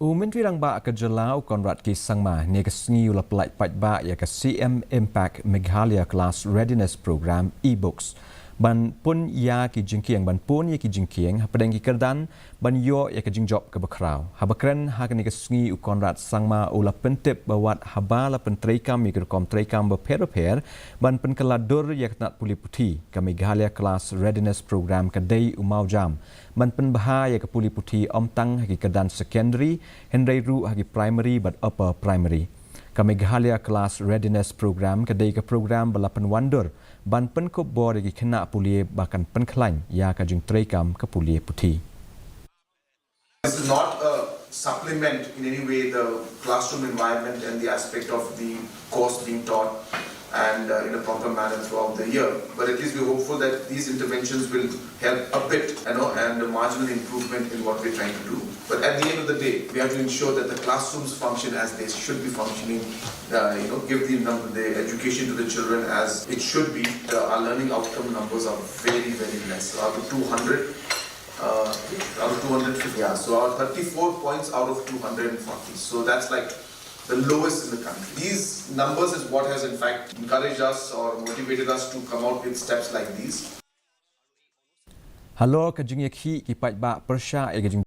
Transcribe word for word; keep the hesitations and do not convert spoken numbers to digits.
U Myntri Rangbah ka jylla u Conrad K Sangma, ne ka sngi u la pyllait paidbah ïa ka C M Impact Meghalaya Class Readiness Program e-books. Ban pun ïa ki jingkieng, ban pun ïa ki jingkieng, hapdeng ki kyrdan, ban ïoh ïa ka jingjop kaba khraw. Haba kren ha kane ka sngi u Conrad Sangma u la pyntip ba wat haba la pyntreikam ïa ki rukom treikam bapher bapher, ban pynkylla dur ïa ka tnat pule puthi, ka Meghalaya Class Readiness Program ka dei u mawjam ban pynbha ïa ka pule puthi ym tang ha ki kyrdan secondary, hynrei ruh ha ki primary bad upper primary. Ka Meghalaya Class Readiness Program ka dei ka program ba la pynwandur ban pynkup bor ïa ki khynnah pule ba kan pynkhlaiñ ïa ka jingtreikam ka pule puthi. This is not a supplement in any way the classroom environment and the aspect of the course being taught and uh, in a proper manner throughout the year. But at least we're hopeful that these interventions will help a bit, you know, and a marginal improvement in what we're trying to do. But at the end of the day, we have to ensure that the classrooms function as they should be functioning, uh, you know, give the, num- the education to the children as it should be. Uh, our learning outcome numbers are very, very less. So out of two hundred, uh, out of two hundred fifty, yeah. So our thirty-four points out of two hundred forty. So that's like the lowest in the country. These numbers is what has in fact encouraged us or motivated us to come out with steps like these. Halor ka jingïakhih ki paidbah pyrshah ïa ka jing